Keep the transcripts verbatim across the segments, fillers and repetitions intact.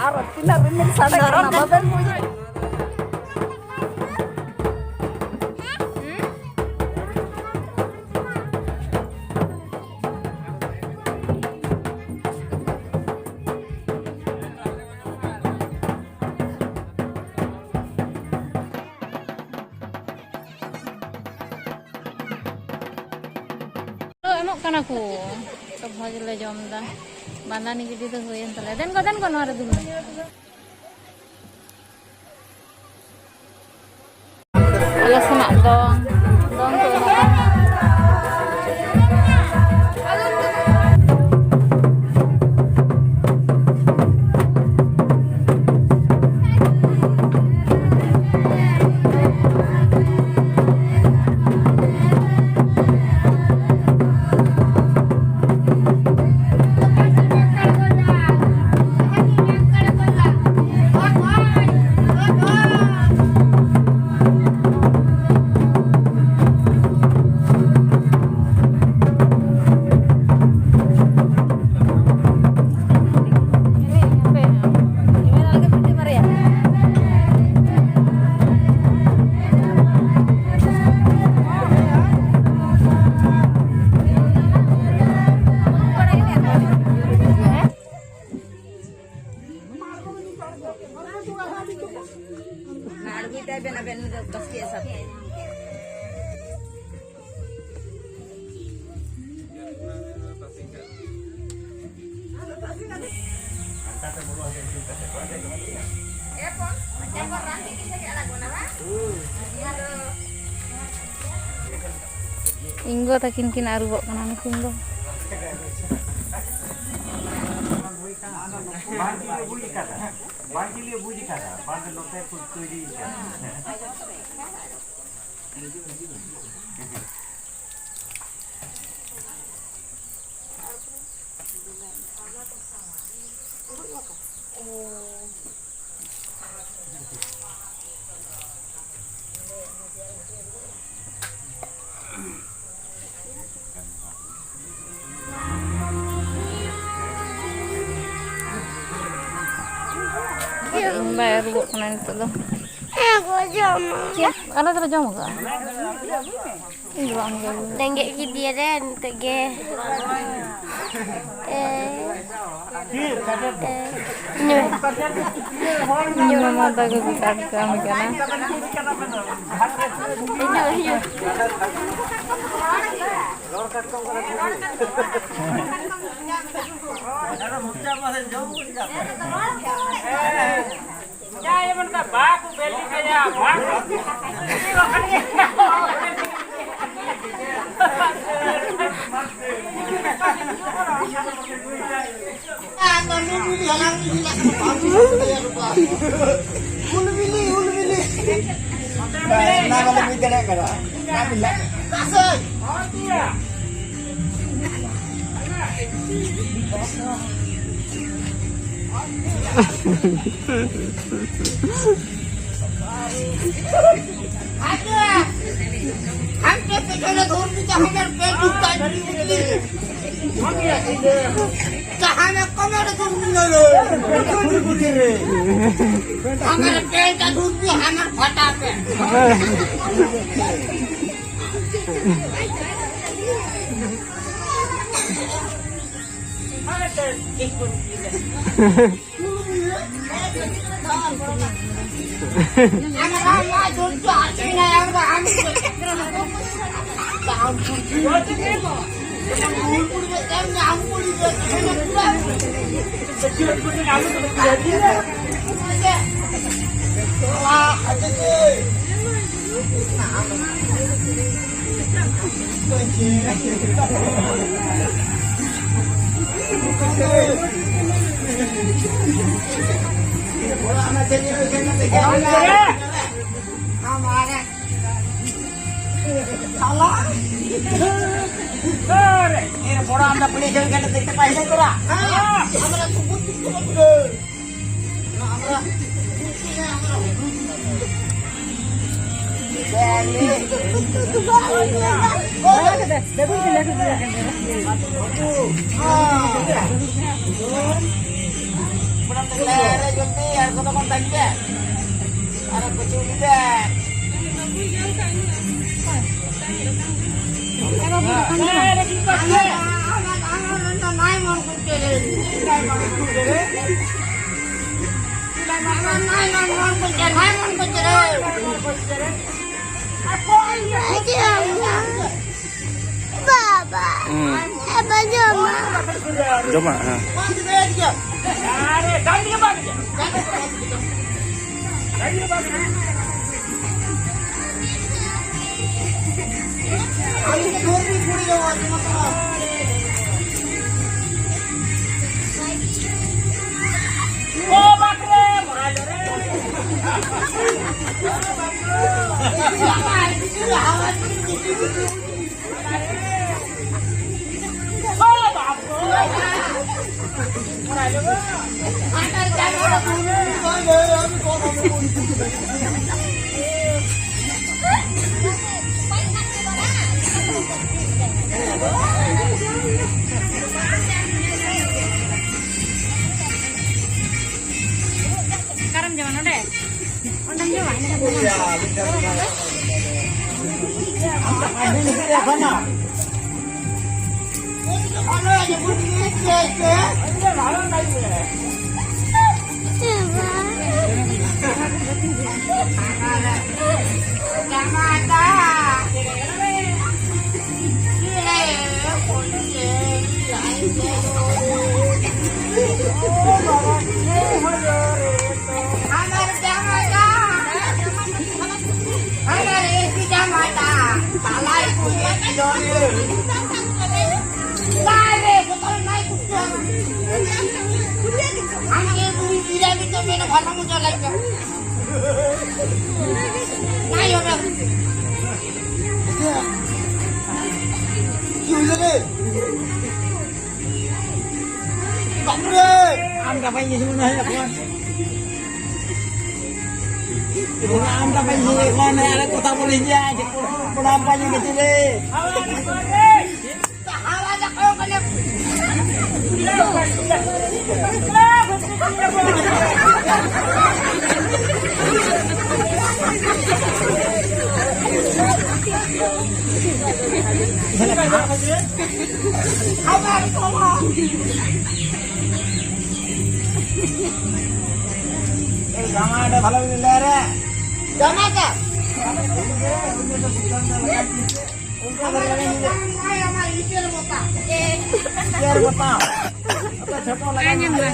ᱟᱨ ᱛᱤᱱᱟᱹᱜ ᱨᱤᱢᱤᱞ ᱥᱟᱰᱮ ᱠᱟᱱᱟ, ᱵᱟᱵᱮᱱ ᱵᱩᱡᱽ? ᱮᱢᱚᱜ ᱠᱟᱱᱟ ᱠᱚ, ᱛᱚ ᱵᱷᱚᱡᱽ ᱞᱮ ᱡᱚᱢ ᱮᱫᱟ᱾ ᱵᱟᱸᱫᱟᱱᱤ ᱜᱤᱰᱤ ᱫᱚ ᱦᱩᱭᱮᱱ ᱛᱟᱞᱮᱭᱟ᱾ ᱫᱮᱱ ᱜᱚ, ᱫᱮᱱ ᱜᱚ, ᱱᱚᱣᱟ ᱨᱮ ᱫᱩᱲᱩᱵ ᱢᱮ᱾ ᱟᱞᱮ ᱥᱮᱱᱟᱜ ᱫᱚᱝ, ᱫᱚᱝ ᱠᱚ ᱮᱱᱮᱡ ᱠᱟᱱᱟ᱾ ᱟᱬᱜᱚᱭ ᱛᱟᱭ ᱵᱮᱱ ᱟᱵᱮᱱ ᱩᱱᱤ ᱫᱚ ᱵᱟᱥᱠᱮ ᱥᱟᱛᱮ᱾ ᱤᱧ ᱜᱚ ᱛᱟᱹᱠᱤᱱ ᱠᱤᱱ ᱟᱹᱨᱩᱵᱚᱜ ᱠᱟᱱᱟ ᱱᱩᱠᱤᱱ ᱫᱚ᱾ ᱵᱟᱝ ᱪᱤᱞᱤ ᱵᱩᱡᱽ ᱠᱟᱫᱟ, ᱵᱟᱝ ᱪᱤᱞᱤ ᱵᱩᱡᱽ ᱠᱟᱫᱟ, ᱵᱟᱝ ᱱᱚᱛᱮ ᱠᱚ ᱛᱚᱭᱨᱤ ᱠᱟᱫᱟ᱾ ᱵᱟᱭ ᱟᱹᱨᱩᱵᱚᱜ ᱠᱟᱱᱟ ᱱᱤᱛᱚᱜ ᱫᱚ᱾ ᱦᱮᱸ, ᱜᱚ, ᱡᱚᱢ᱾ ᱪᱮᱫ? ᱟᱞᱮ ᱫᱚᱞᱮ ᱡᱚᱢ ᱟᱠᱟᱫᱼᱟ᱾ ᱤᱧ ᱫᱚ ᱵᱟᱝ ᱡᱚᱢ᱾ ᱨᱮᱸᱜᱮᱡ ᱠᱮᱫᱮᱭᱟ ᱨᱮ ᱱᱤᱛᱚᱜ ᱜᱮ᱾ ᱮ, ᱮ, ᱧᱩ᱾ ᱧᱩ ᱢᱟᱢᱟ ᱛᱟᱠᱚ ᱠᱚ ᱠᱟᱴ ᱠᱟᱹᱢᱤ ᱠᱟᱱᱟ᱾ ᱧᱩ, ᱧᱩ᱾ ᱩᱞ ᱵᱤᱞᱤ, ᱩᱞ ᱵᱤᱞᱤ᱾ ᱚᱱᱟ ᱵᱟᱞᱮ ᱵᱩᱡᱽ ᱫᱟᱲᱮᱭᱟᱜ ᱠᱟᱱᱟ᱾ বড় আমরা পুলিশ ওইখানে দেখতে পাই না তোরা। আমরা তো বুদ্ধি করবো। ᱟᱨᱮ ᱡᱚᱞᱫᱤ, ᱟᱨ ᱠᱚᱫᱚ ᱵᱚᱱ ᱛᱟᱸᱜᱤᱭᱟ᱾ ᱟᱨ ᱠᱚ ᱪᱩ ᱜᱤᱫᱟ᱾ ᱵᱟᱵᱟ᱾ ᱦᱩᱸ᱾ ᱟᱵᱟ ᱡᱚᱢᱟ᱾ ᱡᱚᱢᱟ, ᱦᱮᱸ᱾ ᱚᱠᱟᱨᱮᱢ ᱡᱚᱢᱟ? ᱱᱚᱰᱮ? ᱚᱸᱰᱮᱢ ᱡᱚᱢᱟ? ᱤᱱᱟᱹ ᱠᱷᱟᱱ ᱫᱚ ᱵᱟᱝ᱾ ᱟᱢ ᱫᱚ ᱵᱟᱹᱧ ᱧᱮᱞ ᱢᱮ ᱮᱠᱷᱚᱱ᱾ ᱟᱢ ᱫᱚ ᱵᱟᱹᱧ ᱧᱮᱞ ᱮᱠᱷᱚᱱ, ᱟᱞᱮ ᱠᱚᱛᱷᱟ ᱵᱚᱞᱮ ᱦᱤᱡᱩᱜᱼᱟ, ᱡᱮ ᱠᱚᱲᱟ ᱟᱢ ᱵᱟᱹᱧ ᱧᱮᱞ ᱢᱮ ᱪᱮᱞᱮ᱾ এই জামা এটা ভালো করে লে রে। জামাটা। উল্টা করে লাগাই দিলে। আমার ইটের মতা। ইটের মতা। ছোট লাগাই দিলে।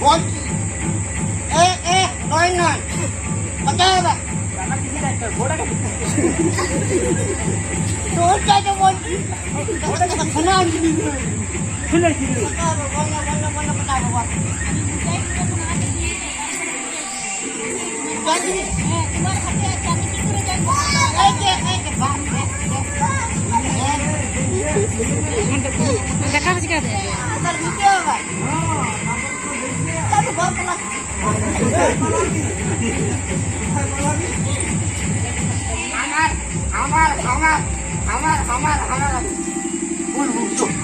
वन, एक, एक, नाइन, नाइन। पता है बा? तो क्या जो वन? सुना नहीं। सुना, सुना। पता है बा? वन, वन, वन, पता है बा? দেখা হচ্ছে কেন? আমার, আমার, আমার, আমার, আমার, আমার, আমার।